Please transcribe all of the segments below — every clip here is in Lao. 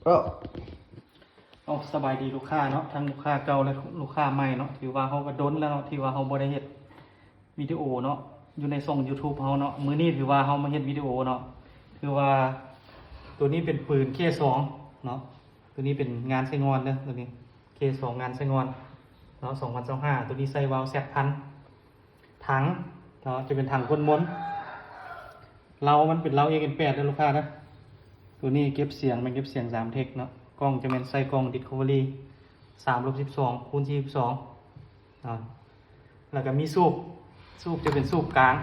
ເອົາ ສະບາຍດີລູກຄ້າເນາະ ທັງລູກຄ້າເກົ່າ ແລະ ລູກຄ້າໃໝ່ເນາະ. ຖືວ່າເຮົາກໍດົນແລ້ວເນາະ ທີ່ວ່າເຮົາບໍ່ໄດ້ເຮັດວິດີໂອເນາະ ຢູ່ໃນຊ່ອງ YouTube ເຮົາເນາະ. ມື້ນີ້ຖືວ່າເຮົາມາເຮັດວິດີໂອເນາະ ຖືວ່າໂຕນີ້ເປັນປືນ ເຄສອງ ເນາະ. ໂຕນີ້ເປັນງານໄຊງ່ອນເດີ ໂຕນີ້ ເຄສອງ ງານໄຊງ່ອນເນາະ ສອງພັນຊາວຫ້າ. ໂຕນີ້ໃສ່ວາວ ແຊັດພັນ. ຖັງເນາະ ຈະເປັນຖັງກົ້ນມົນ ເລົາມັນເປັນເລົາ ເອັກເອັນແປດ ເດີລູກຄ້າເດີ. ໂຕນີ້ເກັບສຽງ ແມ່ນເກັບສຽງສາມເທັກເນາະ. ກ້ອງຈະແມ່ນໃສ່ກ້ອງ Discovery ສາມລົບສິບສອງ ຄູນ ສີ່ສິບສອງ ເນາະ. ແລ້ວກໍມີສູບ ສູບຈະເປັນສູບກາງ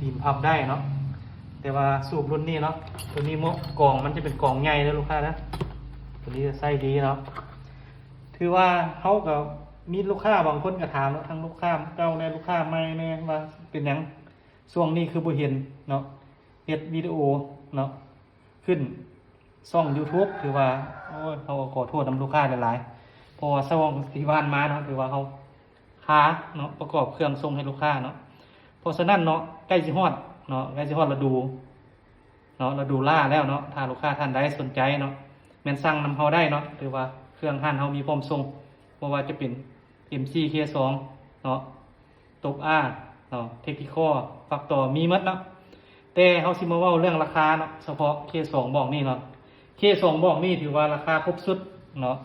ຕີນພັບໄດ້ເນາະ. ແຕ່ວ່າສູບລຸ້ນນີ້ເນາະ ໂຕນີ້ເໝາະ ກອງມັນຈະເປັນກອງໃຫຍ່ເດີລູກຄ້າເດີ. ໂຕນີ້ຈະໃຊ້ດີເນາະ. ຖືວ່າເຮົາກໍມີລູກຄ້າບາງຄົນກໍຖາມເນາະ ທັງລູກຄ້າເກົ່າແດ່ ລູກຄ້າໃໝ່ແດ່ ວ່າເປັນຫຍັງຊ່ວງນີ້ຄືບໍ່ເຫັນເນາະ ເຮັດວິດີໂອເນາະ ຂຶ້ນຊ່ອງ YouTube. ຖືວ່າ ໂອ້ຍ ເຮົາກໍຂໍໂທດນຳລູກຄ້າຫຼາຍໆ ເພາະວ່າຊ່ວງທີ່ຜ່ານມາເນາະ ຖືວ່າເຮົາຄາເນາະ ປະກອບເຄື່ອງສົ່ງໃຫ້ລູກຄ້າເນາະ. ເພາະສະນັ້ນເນາະ ໃກ້ຊິຮອດເນາະ ໃກ້ຊິຮອດລະດູ ເນາະ ລະດູລ່າແລ້ວເນາະ. ຖ້າລູກຄ້າທ່ານໃດສົນໃຈເນາະ ແມ່ນສັ່ງນຳເຮົາໄດ້ເນາະ. ຖືວ່າເຄື່ອງຮ້ານເຮົາມີພ້ອມສົ່ງ ບໍ່ວ່າຈະເປັນ ເອັມຊີ ເຄສອງ ເນາະ ຕົບອາ ເນາະ ເທັກນິຄໍ ປັບຕໍ່ ມີໝົດເນາະ. ແຕ່ເຮົາຊິມາເວົ້າເລື່ອງລາຄາເນາະ ສະເພາະ ເຄສອງ ບອກນີ້ເນາະ. ເຄສອງ ບອກນີ້ຖືວ່າລາຄາຄົບຊຸດເນາະ.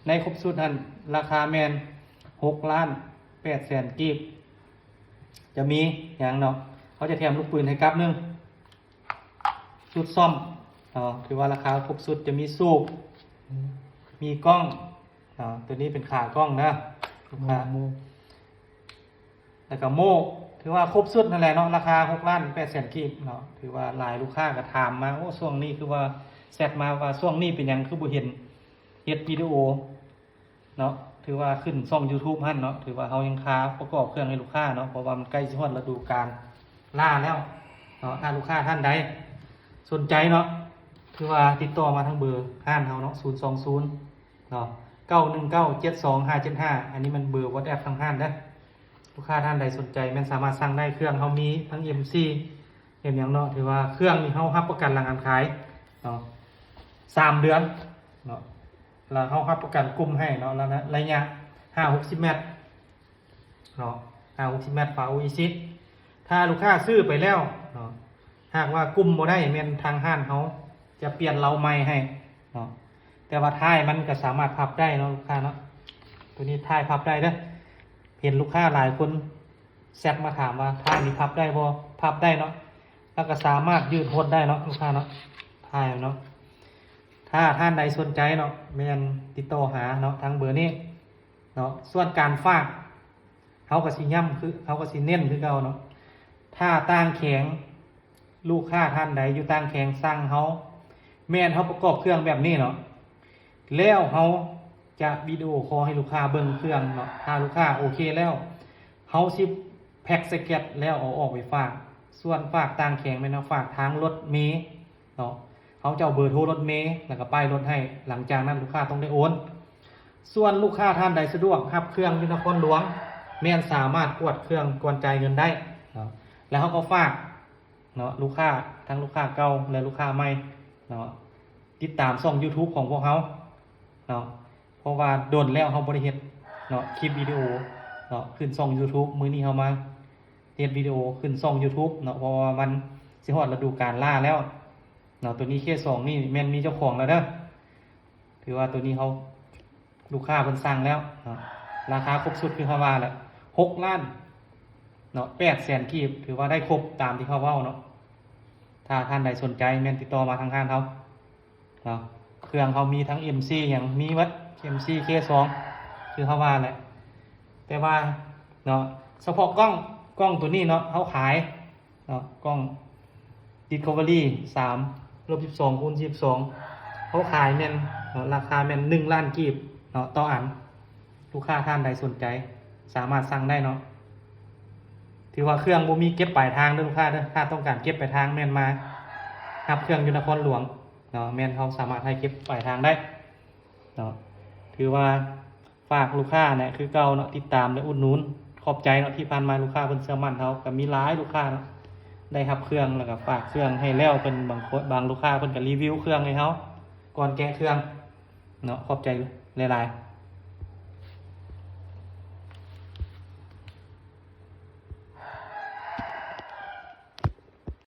ໃນຄົບຊຸດຫັ້ນ ລາຄາແມ່ນ ຫົກລ້ານແປດແສນ ກີບ. ຈະມີຫຍັງເນາະ ເຮົາຈະແຖມລູກປືນໃຫ້ກັບໜຶ່ງ ຊຸດສ້ອມເນາະ ຖືວ່າລາຄາຄົບຊຸດ ຈະມີສູບ ມີກ້ອງເນາະ. ໂຕນີ້ເປັນຂາກ້ອງເດີ ໂມ ໂມ ແລ້ວກໍໂມ່ ຖືວ່າຄົບຊຸດນັ້ນແຫຼະເນາະ. ລາຄາ ຫົກລ້ານແປດແສນ ກີບເນາະ. ຖືວ່າຫຼາຍລູກຄ້າກໍຖາມມາ ໂອ້ ຊ່ວງນີ້ຄືວ່າ ແຊັດມາວ່າ ຊ່ວງນີ້ເປັນຫຍັງຄືບໍ່ເຫັນເຮັດວິດີໂອ ເນາະ. ຖືວ່າຂຶ້ນຊ່ອງ YouTube ຫັ້ນເນາະ ຖືວ່າເຮົາຍັງຄາປະກອບເຄື່ອງໃຫ້ລູກຄ້າເນາະ ເພາະວ່າມັນໃກ້ຊິຮອດລະດູການລ່າແລ້ວເນາະ. ຖ້າລູກຄ້າທ່ານໃດສົນໃຈເນາະ ຖືວ່າຕິດຕໍ່ມາທາງເບີຮ້ານເຮົາເນາະ ສູນສອງສູນ ເນາະ ເກົ້າໜຶ່ງເກົ້າ ເຈັດສອງຫ້າເຈັດຫ້າ. ອັນນີ້ແມ່ນເບີ WhatsApp ທາງຮ້ານເດີ. ລູກຄ້າທ່ານໃດສົນໃຈແມ່ນສາມາດສັ່ງໄດ້. ເຄື່ອງເຮົາມີທັງ ເອັມຊີ ເຮັດຫຍັງເນາະ ຖືວ່າເຄື່ອງນີ້ເຮົາຮັບປະກັນຫຼັງການຂາຍເນາະ ສາມເດືອນເນາະ. ແລ້ວເຮົາຮັບປະກັນກຸ່ມໃຫ້ເນາະ ລະ ລະຍະ ຫ້າຫົກສິບແມັດເນາະ ຫ້າຫົກສິບແມັດ ຝາໂອເອຊິສ. ຖ້າລູກຄ້າຊື້ໄປແລ້ວເນາະ ຫາກວ່າກຸ່ມບໍ່ໄດ້ ແມ່ນທາງຮ້ານເຮົາຈະປ່ຽນເລົາໃໝ່ໃຫ້ເນາະ. ແຕ່ວ່າທ້າຍມັນກໍສາມາດພັບໄດ້ເນາະ ລູກຄ້າເນາະ. ໂຕນີ້ທ້າຍພັບໄດ້ເດີ. ເຫັນລູກຄ້າຫຼາຍຄົນ ແຊັດມາຖາມວ່າ ທ້າຍນີ້ພັບໄດ້ບໍ່? ພັບໄດ້ເນາະ ແລ້ວກໍສາມາດຍືດຫົດໄດ້ເນາະ ລູກຄ້າເນາະ ທ້າຍເນາະ. ຖ້າທ່ານໃດສົນໃຈເນາະ ແມ່ນຕິດຕໍ່ຫາເນາະ ທາງເບີນີ້ເນາະ. ສ່ວນການຝາກ ເຮົາກໍຊິຢ້ຳຄື ເຮົາກໍຊິເນັ້ນຄືເກົ່າເນາະ ຖ້າຕ່າງແຂວງ ລູກຄ້າທ່ານໃດຢູ່ຕ່າງແຂວງສັ່ງເຮົາ ແມ່ນເຮົາປະກອບເຄື່ອງແບບນີ້ເນາະ ແລ້ວເຮົາຈະວິດີໂອຄໍໃຫ້ລູກຄ້າເບິ່ງເຄື່ອງເນາະ. ຖ້າລູກຄ້າໂອເຄແລ້ວ ເຮົາຊິແພັກສະແກັດແລ້ວເອົາອອກໄປຝາກ. ສ່ວນຝາກຕ່າງແຂວງແມ່ນເຮົາຝາກທາງລົດເມເນາະ ເຮົາຈະເອົາເບີໂທລົດເມ ແລ້ວກໍປ້າຍລົດໃຫ້. ຫຼັງຈາກນັ້ນລູກຄ້າຕ້ອງໄດ້ໂອນ. ສ່ວນລູກຄ້າທ່ານໃດສະດວກຮັບເຄື່ອງຢູ່ນະຄອນຫຼວງ ແມ່ນສາມາດກວດເຄື່ອງກ່ອນຈ່າຍເງິນໄດ້ເນາະ ແລ້ວເຮົາກໍຝາກ ເນາະ ລູກຄ້າ ທັງລູກຄ້າເກົ່າ ແລະ ລູກຄ້າໃໝ່ເນາະ ຕິດຕາມຊ່ອງ YouTube ຂອງພວກເຮົາເນາະ. ເພາະວ່າດົນແລ້ວເຮົາບໍ່ໄດ້ເຮັດເນາະ ຄລິບວິດີໂອເນາະ ຂຶ້ນຊ່ອງ YouTube. ມື້ນີ້ເຮົາມາເຮັດວິດີໂອຂຶ້ນຊ່ອງ YouTube ເນາະ ເພາະວ່າມັນຊິຮອດລະດູການລ່າແລ້ວເນາະ. ໂຕນີ້ ເຄສອງ ນີ້ແມ່ນມີເຈົ້າຂອງແລ້ວເດີ. ຖືວ່າໂຕນີ້ເຮົາ ລູກຄ້າເພິ່ນສັ່ງແລ້ວເນາະ. ລາຄາຄົບຊຸດຄືເຮົາວ່າແຫຼະ ຫົກລ້ານເນາະ ແປດແສນ ກີບ. ຖືວ່າໄດ້ຄົບຕາມທີ່ເຮົາເວົ້າເນາະ. ຖ້າທ່ານໃດສົນໃຈແມ່ນຕິດຕໍ່ມາທາງຮ້ານເຮົາເນາະ. ເຄື່ອງເຮົາມີທັງ ເອັມຊີ ຫຍັງມີໝົດ ເອັມຊີ ເຄສອງ ຄືເຮົາວ່າແຫຼະ. ແຕ່ວ່າເນາະ ສະເພາະກ້ອງ ກ້ອງໂຕນີ້ເນາະ ເຮົາຂາຍ ເນາະ ກ້ອງ Discovery ສາມລົບສິບສອງ ຄູນ ສີ່ສິບສອງ ເຮົາຂາຍແມ່ນເນາະ ລາຄາແມ່ນ ໜຶ່ງລ້ານ ກີບເນາະ ຕໍ່ອັນ. ລູກຄ້າທ່ານໃດສົນໃຈສາມາດສັ່ງໄດ້ເນາະ. ຖືວ່າເຄື່ອງບໍ່ມີເກັບປາຍທາງເດີລູກຄ້າເດີ. ຖ້າຕ້ອງການເກັບປາຍທາງແມ່ນມາຮັບເຄື່ອງຢູ່ນະຄອນຫຼວງເນາະ ແມ່ນເຮົາສາມາດໃຫ້ເກັບປາຍທາງໄດ້ເນາະ. ຖືວ່າ ຝາກລູກຄ້າແຫຼະຄືເກົ່າເນາະ ຕິດຕາມ ແລະ ອຸດໜູນ. ຂອບໃຈເນາະ ທີ່ຜ່ານມາລູກຄ້າເພິ່ນເຊື່ອໝັ້ນເຮົາ ກໍມີຫຼາຍລູກຄ້າເນາະ ໄດ້ຮັບເຄື່ອງ ແລ້ວກໍຝາກເຄື່ອງໃຫ້ແລ້ວ. ເພິ່ນບາງຄົນ ບາງລູກຄ້າເພິ່ນກໍຣີວິວເຄື່ອງໃຫ້ເຮົາ ກ່ອນແກະເຄື່ອງເນາະ. ຂອບໃຈຫຼາຍໆ.